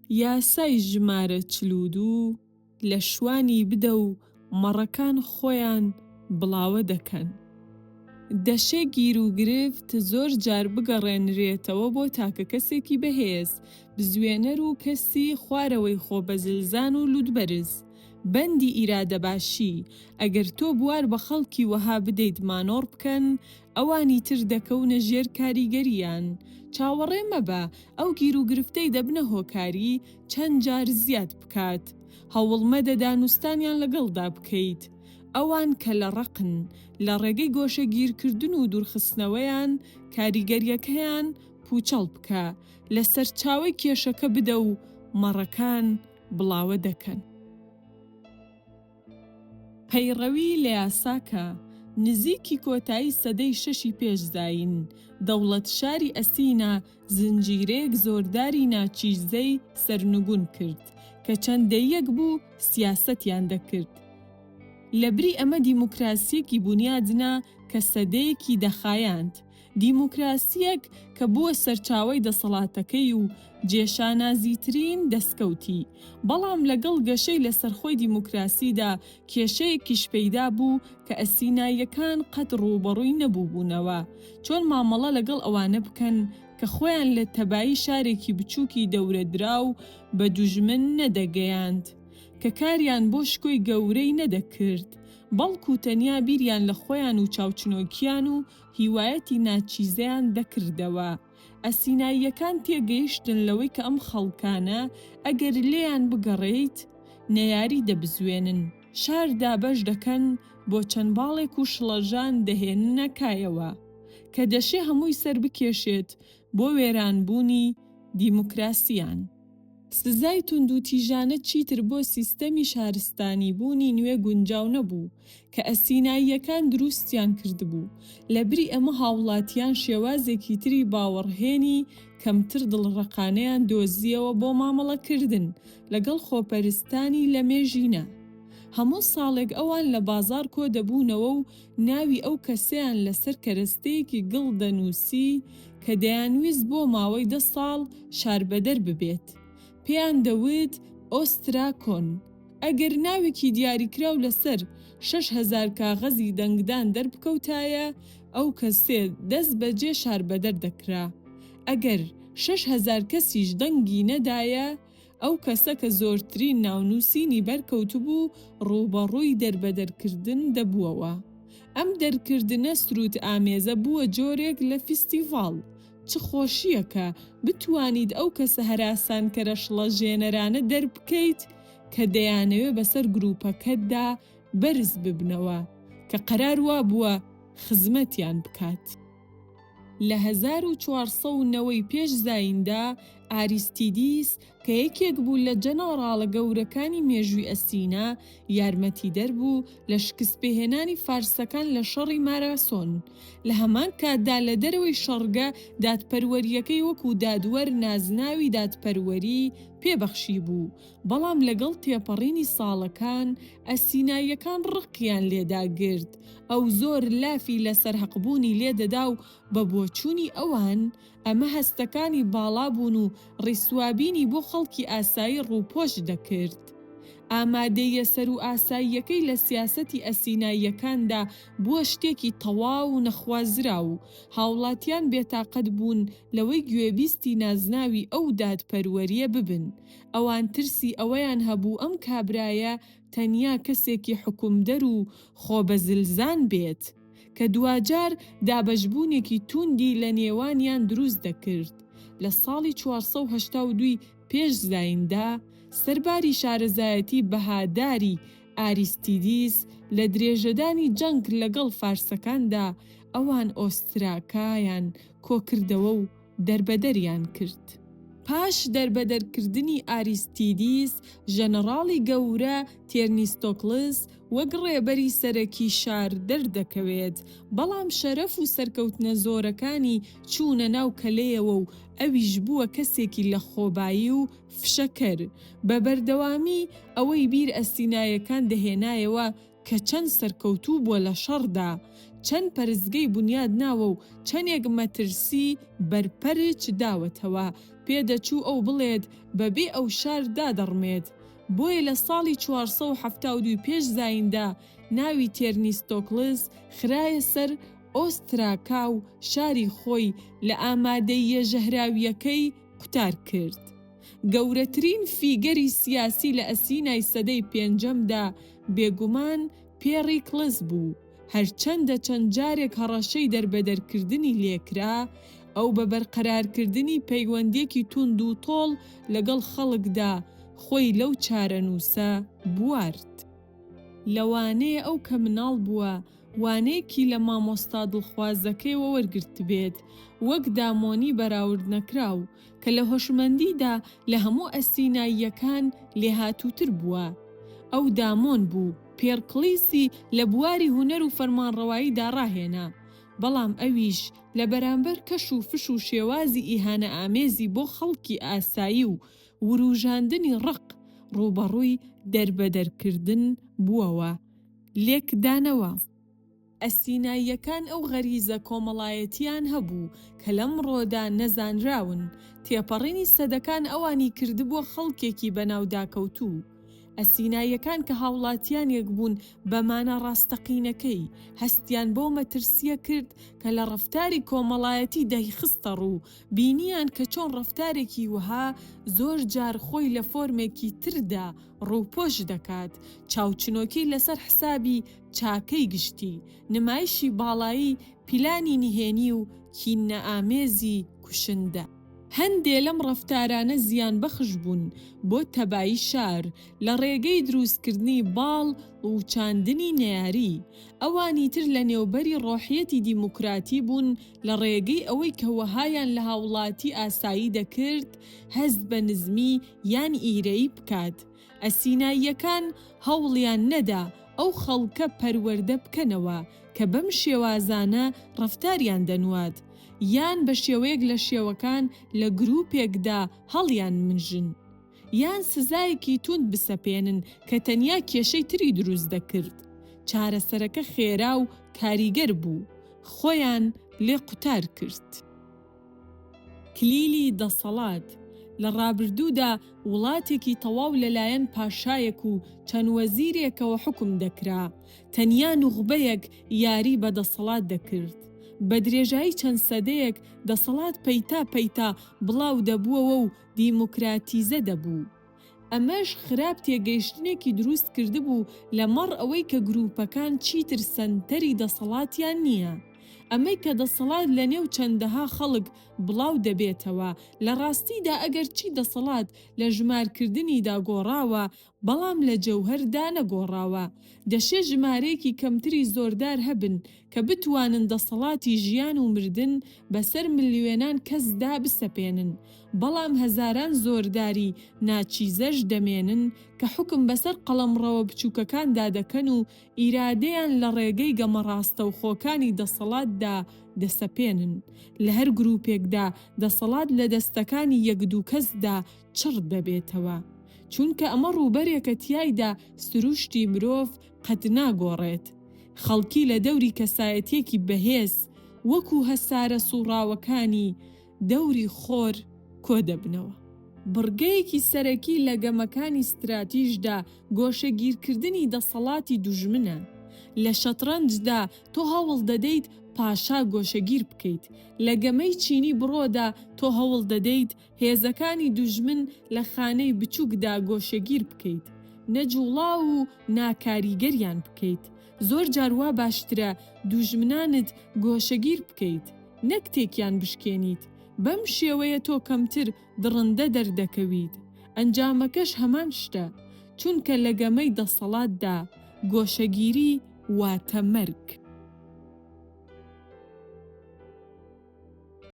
یاسای ژمارە 42 لە شوانی بدە و مەڕەکان خۆیان بڵاوە دەکەن. دەشێ گیروگرفت زۆر جار بگەڕێنرێتەوە بۆ تاکەکەسێکی بەهێز، بزوێنەر و کەسی خوارەوەی خۆبەزلزان و لوتبەرز. بەندی ئیرادەباشی، ئەگەر تۆ بوار بە خەڵکی وەها بدەیت مانۆڕ بکەن، ئەوانی تر دەکەونە ژێر کاریگەرییان. چاوەڕێ مەبە ئەو گیروگرفتەی دەبنە هۆکاری چەند جار زیاد بکات. هەوڵ مەدە دانوستانیان لەگەڵدا بکەیت. ئەوان کەلەڕەقن. لە ڕێگەی گۆشەگیرکردن و دوورخستنەوەیان، کاریگەرییەکەیان پووچەڵ بکە. لە سەرچاوەی کێشەکە بدە و مەڕەکان بڵاوە دەکەن. پەیڕەوی لە یاساکە، نزیکی کۆتایی سەدەی شەشی پێش زایین، دەوڵەت-شاری ئەسینا زنجیرەیەک زۆرداری ناچیزەی سەرنگوون کرد، کە چەند دەیەک بوو سیاسەتیان دەکرد. لەبری ئەمە دیموکراسییەکی بونیادنا کە سەدەیەکی دەخایاند. دیموکراسییەک کە بووە سەرچاوەی دەسەڵاتەکەی و جێ شانازیترین دەسکەوتی. بەڵام لەگەڵ گەشەی لەسەرخۆی دیموکراسیدا کێشەیەکیش پەیدا بوو کە ئەسیناییەکان قەت ڕووبەڕووی نەبووبوونەوە، چۆن مامەڵە لەگەڵ ئەوانە بکەن کە خۆیان لە تەبایی شارێکی بچووکی دەورەدراو بە دوژمن نەدەگەیاند، کە کاریان بۆ شکۆی گەورەی نەدەکرد، بەڵکو تەنیا بیریان لە خۆیان و چاوچنۆکیان و هیوایەتی ناچیزەیان دەکردەوە. ئەسیناییەکان تێگەیشتن لەوەی کە ئەم خەڵکانە ئەگەر لێیان بگەڕێیت نەیاری دەبزوێنن، شار دابەش دەکەن بۆ چەند باڵێک و شڵەژان دەهێننە کایەوە کە دەشێ هەمووی سەر بکێشێت بۆ وێرانبوونی دیموکراسیان. سزای توندوتیژانە چیتر بۆ سیستەمی شارستانیبوونی نوێ گونجاو نەبوو کە ئەسیناییەکان دروستیان کردبوو، لەبری ئەمە هاوڵاتیان شێوازێکی تری باوەڕهێنی کەمتر دڵڕەقانەیان دۆزییەوە بۆ مامەڵەکردن لەگەڵ خۆپەرستانی لەمێژینە. هەموو ساڵێک ئەوان لە بازاڕ کۆدەبوونەوە و ناوی ئەو کەسەیان لەسەر کەرەستەیەکی گڵ دەنووسی کە دەیانویست بۆ ماوەی دە ساڵ شاربەدەر ببێت. پێیان دەوت ئۆستراکۆن. ئەگەر ناوێکی دیاریکراو لەسەر 6000 کاغەزی دەنگدان دەربکەوتایە، ئەو کەسێ دەستبەجێ شاربەدەر دەکرا. ئەگەر 6000 کەسیش دەنگی نەدایە، ئەو کەسە کە زۆرترین ناونووسینی بەرکەوتبوو ڕووبەڕووی دەربەدەرکردن دەبووەوە. ئەم دەرکردنە سرووتئامێزە بووە جۆرێک لە فیستیڤاڵ. چ خۆشییەکە بتوانیت ئەو کەسە هەراسانکەرە شڵەژێنەرانە دەربکەیت کە دەیانەوێ بەسەر گرووپەکەتدا بەرز ببنەوە کە قەرار وابووە خزمەتیان بکات. لە 1490 پێش زاییندا، ئاریستیدیس کە یەکێک بوو لە جەنەڕاڵە گەورەکانی مێژووی ئەسینا، یارمەتیدەر بوو لە شکستپێهێنانی فارسەکان لە شەڕی ماراسۆن. لە هەمان کاتدا لە دەرەوەی شەڕگە دادپەروەرییەکەی وەکو دادوەر نازناوی دادپەروەری پێ بەخشیبوو. بەڵام لەگەڵ تێپەڕینی ساڵەکان ئەسیناییەکان ڕقیان لێداگرت. ئەو زۆر لافی لەسەر هەقبوونی لێدەدا و بە بۆچوونی ئەوان ئەمە هەستەکانی باڵا بوون و ڕیسوابینی بۆ خەڵکی ئاسایی ڕووپۆش دەکرد. ئامادەییە سەرووئاساییەکەی لە سیاسەتی ئەسیناییەکاندا بووە شتێکی تەواو نەخوازراو. هاوڵاتیان بێتاقەت بوون لەوەی گوێبیستی نازناوی ئەو دادپەروەرییە ببن. ئەوان ترسی ئەوەیان هەبوو ئەم کابرایە تەنیا کەسێکی حوکمدەر و خۆبەزلزان بێت، کە دواجار دابەشبوونێکی تووندی لە نێوانیان دروست دەکرد. لە ساڵی 482 ی پێش زاییندا، سەرباری شارەزایەتی بەهاداری ئاریستیدیس لە درێژەدانی جەنگ لەگەڵ فارسەکاندا، ئەوان ئۆستراکایان کۆکردەوە و دەربەدەریان کرد. پاش دەربەدەرکردنی ئاریستیدیس، ژەنەڕاڵی گەورە تێرنیستۆکڵس وەک ڕێبەری سەرەکی شار دەردەکەوێت، بەڵام شەرەف و سەرکەوتنە زۆرەکانی چوونە ناو کەلەیەوە و ئەویش بووە کەسێکی لەخۆبایی و فشەکەر. بە بەردەوامی ئەوەی بیر ئەسینایەکان دەهێنایەوە کە چەند سەرکەوتوو بووە لە شەڕدا. چەند پەرستگەی بونیاد ناوە و چەندێک مەترسی بەرپەرچ داوەتەوە، پێدەچوو ئەو بڵێت بەبێ ئەو شار دادەڕمێت. بۆیە لە ساڵی 472 پێش زاییندا ناوی تێرنیستۆکڵس خرایە سەر ئۆستراکا و شاری خۆی لە ئامادەییە ژەهراوییەکەی قوتار کرد. گەورەترین فیگەری سیاسی لە ئەسینای سەدەی پێنجەمدا بێگومان پێڕیکڵس بوو، هەرچەندە چەند جارێک هەڕەشەی دەربەدەرکردنی لێکرا، ئەو بە بەرقەرارکردنی پەیوەندییەکی توندوتۆڵ لەگەڵ خەڵکدا خۆی لەو چارەنووسە بوارد. لەوانەیە ئەو کە مناڵ بووە وانەیەکی لە مامۆستا دڵخوازەکەیەوە وەرگرتبێت، وەک دامۆنی بەراوردنەکراو، کە لە هۆشمەندیدا لە هەموو ئەسیناییەکان لێهاتووتر بووە. ئەو دامۆن بوو، پێرکڵیسی لە بواری هونەر و فەرمانڕەواییدا ڕاهێنا، بەڵام ئەویش لە بەرامبەر کەش و فش و شێوازی ئیهانەئامێزی بۆ خەڵکی ئاسایی و وروژاندنی ڕق، ڕووبەڕووی دەربەدەرکردن بووەوە. لێکدانەوە. ئەسیناییەکان ئەو غەریزە کۆمەڵایەتییان هەبوو کە لەمڕۆدا نەزانراون، تێپەڕینی سەدەکان ئەوانی کردبووە خەڵکێکی بەناوداکەوتوو. ئەسیناییەکان کە هاوڵاتیانێک بوون بە مانا ڕاستەقینەکەی، هەستیان بەو مەترسییە کرد کە لە ڕەفتاری کۆمەڵایەتی دەیخستە ڕوو، بینیان کە چۆن ڕەفتارێکی وەها زۆر جار خۆی لە فۆرمێکی تردا ڕووپۆش دەکات، چاوچنۆکی لەسەر حسابی چاکەی گشتی، نمایشی باڵایی پیلانی نهێنی و کینەئامێزی کوشندە. هەندێ لەم ڕەفتارانە زیانبەخش بوون بۆ تەبایی شار لە ڕێگەی دروستکردنی باڵ و چاندنی نەیاری، ئەوانی تر لە نێوبەری ڕۆحیەتی دیموکراتی بوون لە ڕێگەی ئەوەی کە وەهایان لە هاوڵاتی ئاسایی دەکرد هەست بە نزمی یان ئیرەیی بکات. ئەسیناییەکان هەوڵیان نەدا ئەو خەڵکە پەروەردە بکەنەوە کە بەم شێوازانە ڕەفتاریان دەنواد یان بە شێوەیەک لە شێوەکان لە گروپێکدا هەڵیان مژن یان سزایەکی توند بسەپێنن کە تەنیا کێشەی تری دروست دەکرد. چارەسەرەکە خێرا و کاریگەر بوو، خۆیان لێ قوتار کرد. کلیلی دەسەڵات، لە ڕابردوودا وڵاتێکی تەواو لەلایەن پاشایەک و چەند وەزیرێکەوە حوکم دەکرا، تەنیا نوخبەیەک یاری بە دەسەڵات دەکرد. بە درێژایی چەند سەدەیەک دەسەڵات پەیتا پەیتا بڵاو دەبووەوە و دیموکراتیزە دەبوو. ئەمەش خراپ تێگەیشتنێکی دروست کردبوو لە مەڕ ئەوەی کە گرووپەکان چیتر سەنتەری دەسەڵاتیان نییە. ئەمەی کە دەسەڵات لە نێو چەندەها خەڵک بڵاو دەبێتەوە، لە ڕاستیدا ئەگەرچی دەسەڵات لە ژمارکردنیدا گۆڕاوە، بەڵام لە جەوهەردا نەگۆڕاوە. دەشێ ژمارەیەکی کەمتری زۆردار هەبن کە بتوانن دەسەڵاتی ژیان و مردن بەسەر ملیۆنان کەسدا بسەپێنن، بەڵام هەزاران زۆرداری ناچیزەش دەمێنن کە حوکم بەسەر قەڵەمڕەوە بچووکەکاندا دەکەن و ئیرادەیان لە ڕێگەی گەمە ڕاستەوخۆکانی دەسەڵاتدا دەسەپێنن. لە هەر گرووپێکدا دەسەڵات لە دەستەکانی یەک دوو کەسدا چڕ دەبێتەوە. چونکە ئەمە ڕووبەرێکە تیایدا سروشتی مرۆڤ قەت ناگۆڕێت. خەڵکی لە دەوری کەسایەتییەکی بەهێز وەکوو هەسارە سووڕاوەکانی دەوری خۆر کۆدەبنەوە. بڕگەیەکی سەرەکی لە گەمەکانی ستراتیژدا گۆشەگیرکردنی دەسەڵاتی دوژمنە. لە شەتڕەنجدا تۆ هەوڵ دەدەیت پاشا گۆشەگیر بکەیت. لە گەمەی چینی بڕۆدا تۆ هەوڵ دەدەیت هێزەکانی دوژمن لە خانەی بچوکدا گۆشەگیر بکەیت، نەجوڵاو و ناکاریگەریان بکەیت. زۆر جار وا باشترە دوژمنانت گۆشەگیر بکەیت نەک تێکیان بشکێنیت، بەم شێوەیە تۆ کەمتر دڕندە دەردەکەویت، ئەنجامەکەش هەمان شتە، چونکە لە گەمەی دەسەڵاتدا گۆشەگیری واتە مەرگ.